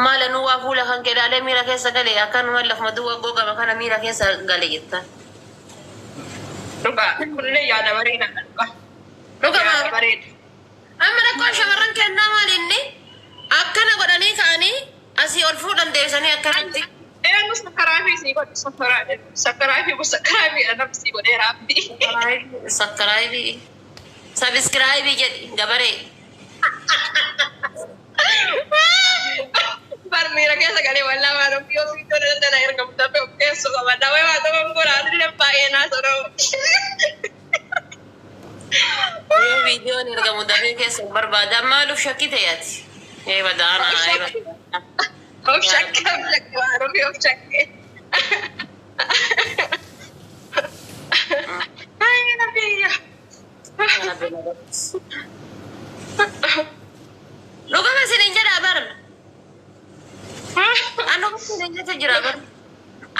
Maal anuu waa fuula kan kee ilaalee miira keessa gale akkanuma lafuma duwwaa gogama kana miira keessa gale jettaan. Dhugaa kunillee yaada bareedaadha dhugaa. Dhugama. Yaada bareeda. Amma rakkoon shamarran kennaa maal inni akkana godhanii ka'anii asii ol fuudhan deebisanii akkanatti. Eenyu sakkaraa sii godhe sakkaraa sakkaraa fi sakkaraa fi namni sii godheera abdii. Sakkaraayibii. Sabiskiraayibii jedhi gabaree. Bar miira keessa galee wallaa waan ofii ofii tola dandana erga mudate of keessu qaba. Dawee waa tokko godhaa baay'ee naa sodaa. Yoo viidiyoon ergamu dafee keessa hin barbaada. Maaluuf shakkite ati? Ee badaana. Ee badaana. Of shakke of shakke waan ofii of shakke. Ay biyya. Dhugama isiniin jedhaa bar. An dhugama isiniin jette jira bar.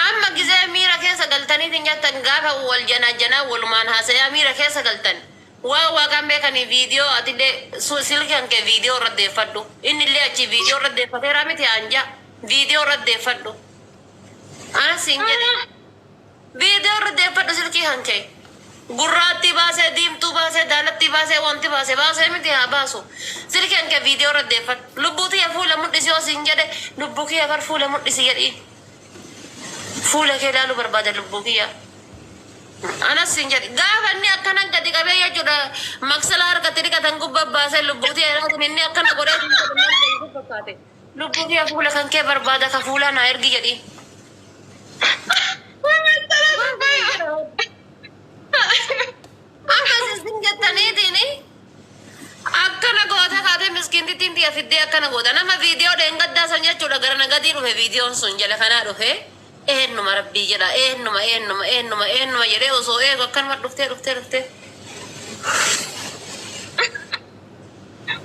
Amma gizee miira keessa galtaniitiin jettan gaafa wal janaa janaa walumaan haasayaa miira keessa galtan. Waa waaqaan beekanii viidiyoo atillee silkii kee viidiyoo irra deeffadhu. Inni illee achi viidiyoo irra deeffateera miti anja. Viidiyoo irra deeffadhu. Anas siin jedhe. Viidiyoo irra deeffadhu silkii kan kee. Gurraattii baasee, diimtuu baasee, daalatti baasee, wanti baasee baasee miti haa baasu. Silkii kan kee viidiyoo irra deeffadhu. Lubbuu tiyya fuula mul'isi yoo siin jedhe lubbuu kiyya bar fuula mul'isi jedhiin. Fuula kee ilaaluu barbaada lubbuu kiyya. Anas siin jedhe gaafa inni akkana gadi qabee jechuudha maksala harkatti dhiqatan gubbaa baasee lubbuu tiyya ilaaluun inni akkana godhee fakkaate. Lubbuu kiyya fuula kan kee barbaada ka fuulaa naa ergi jedhiin. Amma isin jettaniitiin akkana goota kaatee miskiintittiin tiyya fiddee akkana goota. Nama viidiyoo dheengaddaa san jechuudha gara nagadii dhufe viidiyoon sun jala kanaa dhufe eenyuma rabbii jedha eenyuma eenyuma eenyuma eenyuma jedhee osoo eegu akkanuma dhuftee dhuftee dhuftee.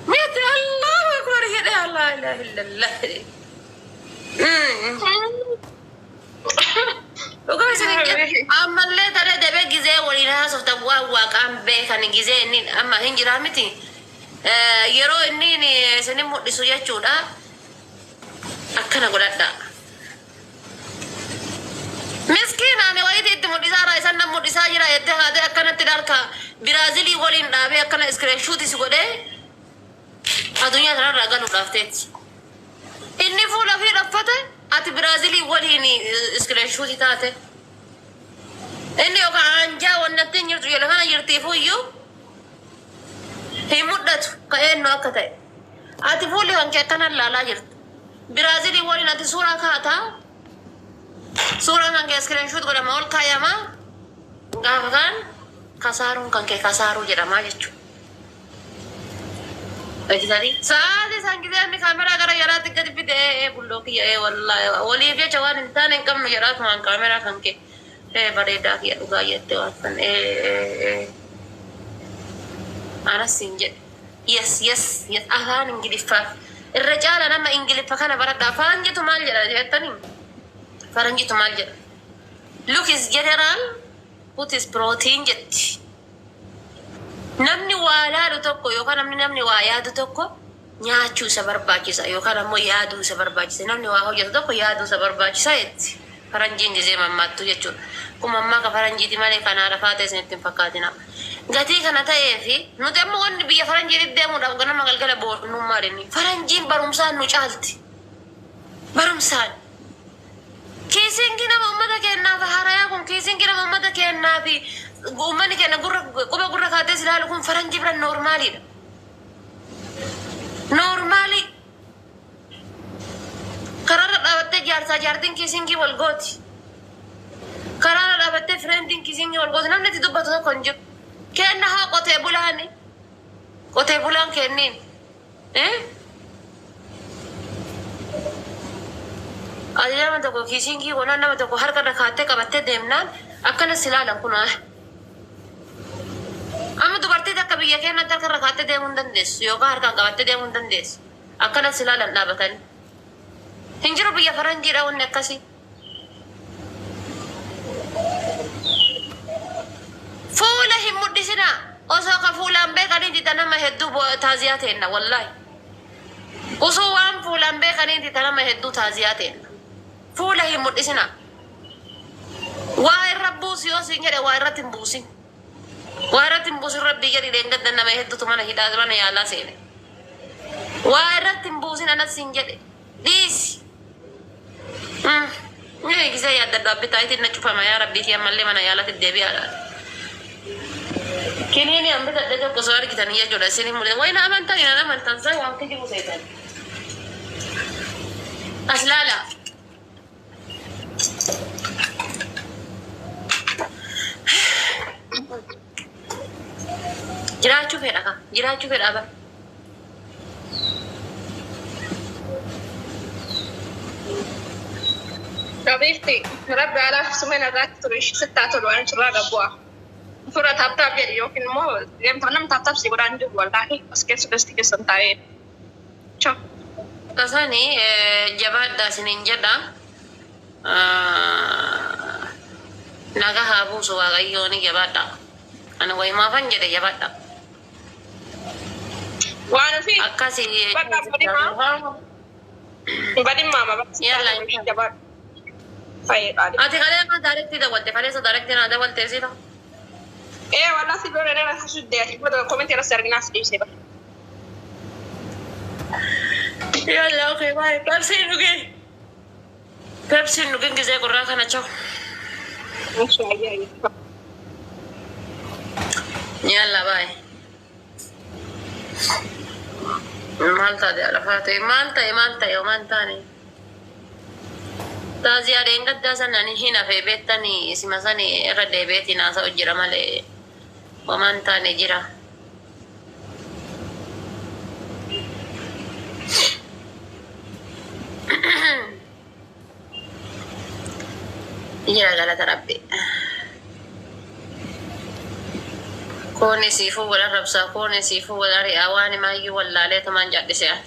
Miti Allahu akbar jedhee Allah ilaha illallah jedhee. Dhugaa isin jedhe ammallee taree dabee gizee waliin haasoftan waan waaqaan beekan gizee inni amma hin jiraa miti. Yeroo inni isin mul'isu jechuudha akkana godhadha. Miskiin ani wayitii itti mul'isaa irraa isan nan mul'isaa jira jettee haatee akkanatti ilaalka Biraazilii waliin dhaabee akkana iskiriinshuutis godhee addunyaa kanarraa galuudhaaf teetti. Inni fuula ofii dhaffate ati Biraazilii waliin iskiriinshuutii taate. Inni yookaan anjaa wannatti hin jirtu jala kana jirtiifuyyuu hin mul'atu ka eenyu akka ta'e. Ati fuulli kan kee akkanaan laalaa jirta. Biraazilii waliin ati suuraa kaataa. Suuraan kan kee iskiriinshuut godhama ol kaayamaa. Gaafa kaan kasaaruun kan kee kasaaruu jedhamaa jechuudha. Dhaggeessanii sa'aatii isaan gisee inni kaameraa gara jalaatti gadi fide ee bulloo kiyya ee wallaahi waliif jecha waan hin taane hin qabnu jedhaatumaan kaameraa kan kee ee bareedaa kiyya dhugaa jette waan san ee ee anas siin jedhe yes yes yes afaan ingiliffaa irra caala nama ingiliffa kana baradha faranjitu maal jedha jettanii faranjitu maal jedha look is general put is protein jetti. Namni waa laalu tokko yookaan namni namni waa yaadu tokko nyaachuu isa barbaachisa yookaan ammoo yaaduu isa barbaachisa. Namni waa hojjetu tokko yaaduu isa barbaachisa jetti. Faranjiin gizee mammaattu jechuudha. Kun mammaa ka faranjiiti malee kan haadha faatee isinitti hin fakkaatina. Gatii kana ta'ee fi nuti amma wanni biyya faranjiitti deemuudhaaf ganama galgala boonnummaa inni. Faranjiin barumsaan nu caalti. Barumsaan. Kiisingi nama uummata keenyaaf harayaa kun kiisingi nama uummata keenyaaf uummanni keenya gurra quba gurra kaatee ilaalu kun faranjii bira noormaaliidha. Noormaalii. Karaarra dhaabattee jaarsaa jaartiin kiisingii wal gooti. Karaarra dhaabattee fireendiin kiisingii wal gooti. Namni itti dubbatu tokko hin jiru. Kenna haa qotee bulaani. Qotee bulaan kenniin. Ati nama tokko kiisingii goonaan nama tokko harka irra kaattee qabattee deemnaan akkana si ilaalan kun Amma dubartii takka biyya keenyatti harka irra kaattee deemuu hin dandeessu yookaan harkaan qabattee deemuu hin dandeessu. Akkana si ilaalan dhaabatanii. Hin jiru biyya faranjiidha wanni akkasii. Fuula hin mul'isinaa. Osoo ka fuulaan beekanii dida nama hedduu taaziyaa teenna wallaahi. Osoo waan fuulaan beekaniiti tanama hedduu taaziyaa ta'e. Fuula hin mul'isina. Waa irra buusi yoo siin jedhe waa irratti hin buusin. Waa irratti hin buusin rabbii jedhi dheengadda nama hedduutu mana hidhaa mana yaalaa seene. Waa irratti hin buusin anas siin jedhe. Dhiisi. Ni gisee yaaddadhu abbitaayitiin na cufama yaa rabbii ammallee mana yaalaatti deebi'aadha. Kiniini an bitadhe tokko osoo argitanii jechuudha isin hin mul'in. Wayi na amantan na amantan saa waan kijibu seetan. As laala. Jiraachuu fedha ka jiraachuu fedha bara. Qabiifti rabbi alaaf sumeen irratti ture sittaa tolu waan sirraa gabbu'a. Fura tap tap jedhi yookiin immoo deemta nam tap tap si godhaan jiru wallaahi as keessa gasti keessan taa'ee. Ciao. Kasani jabaadha isiniin jedha. Naga haa buusu waaqayyooni jabaadha. Ani wayimaafan jedhe jabaadha. Waan ofii Akkasii bakka badii badii maama bakka Yalla. jabaadhu. Fayyadaadha. Ati kalee ma daaretti dawalte kaleessa daaretti naa dawalte sila. Ee wallaahi si bira dheeraa sudde ati booda komentii irratti arginaas dhiisee bara. Yalla okay bye. Pepsi dhugin. Pepsi dhugin gisee qorraa kana chaw. Yalla bye. Maal taate alafaa ta'e maal ta'e maal ta'e maal taane. Taaziyaa dheengaddaa sana ani hin hafee beektanii isima sani irra deebi'eetiin haasa'u jira malee homaan taane jira. Jira galata rabbi. Kooni siifuu wal arrabsaa kooni siifuu wal ari'aa waan himaayyuu wallaalee tumaan jaallisee.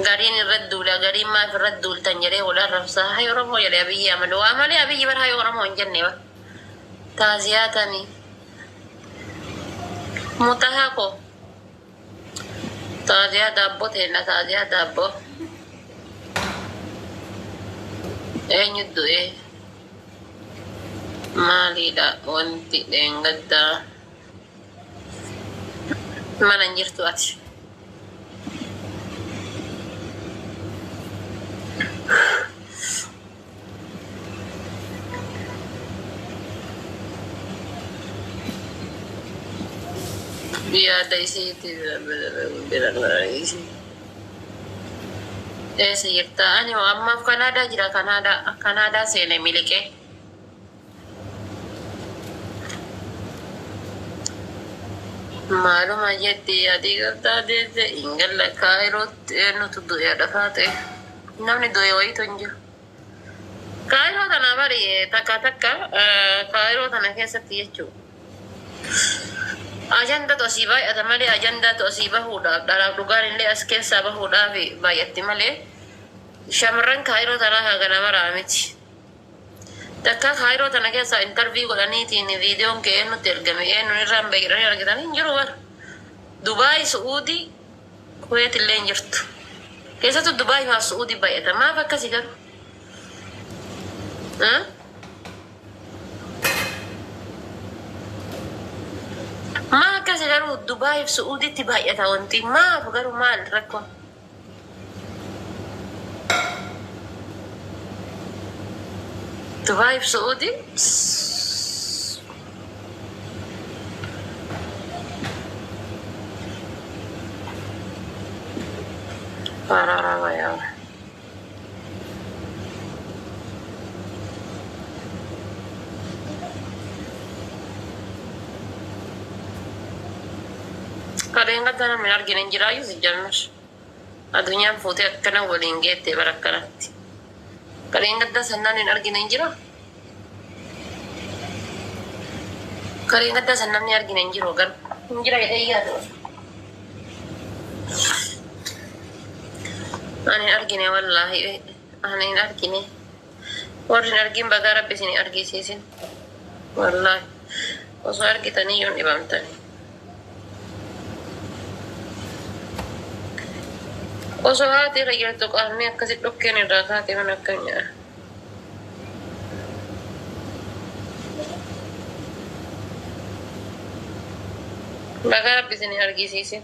Gariin irratti duula gariin maaf irratti duultan jedhee wal arrabsaa hayi Oromoo jedhee Abiyyi amalu waa malee Abiyyi bara hayi Oromoo hin jenne ba. Taaziyaa tanii. Mutahaa koo. Taaziyaa daabboo teenna taaziyaa daabboo. Eenyu du'e? Maaliidha wanti dheengaddaa? Mana hin jirtu ati. Yaada isiitti Eessa jirta? Ani ammaaf Kanaadaa jira. Kanaadaa Kanaadaa seene miliqee. Maaluma jetti adii galtaa deesse hin galla kaayirootti eenyutu du'e dhafaa ta'e. Namni du'e wayiitu hin jiru. Kaayiroo tana bari takka takka kaayiroo tana keessatti jechuudha. Ajandaatu asii baay'ata malee ajandaatu asii bahuudhaaf dhalaaf dhugaan illee as keessaa bahuudhaaf baay'atti malee shamarran kaayiroo tanaa hagana maraa miti. Takka kaayiroo tana keessaa intarvii godhaniitiin viidiyoon kee eenyutti ergame eenyuun irraan bahe jedhanii argitanii hin jiru bara. Dubaay, Su'uudii, Kuweet illee hin jirtu. Keessattuu Dubaay maaf Su'uudii baay'ata maaf akkasii garuu? Maa akkasii garuu Dubaay fi Su'uudiitti baay'ata wanti maaf garuu maal rakkoon? Dubaay fi Su'uudii Araarama yaa. Kadeen gaddaa namni hin argine hin jiraayyuu si jalmar. Addunyaan fuutee akkana waliin geette bara akkanatti. Kadeen gaddaa sannaan hin argine hin jiraa? Kadeen gaddaa san namni argine hin jiru garuu. Hin jira jedhee yaadu. Ani hin argine wallaahi. Ani hin argine. Warri hin argin bagaa rabbi isin argisiisin. Wallaahi. Osoo argitanii yoon dhibamtani. Osoo haati irra jirtu qaamni akkasi dhukkeen irraa kaate kan akkam jedha. Baga Rabbi isin argisiise.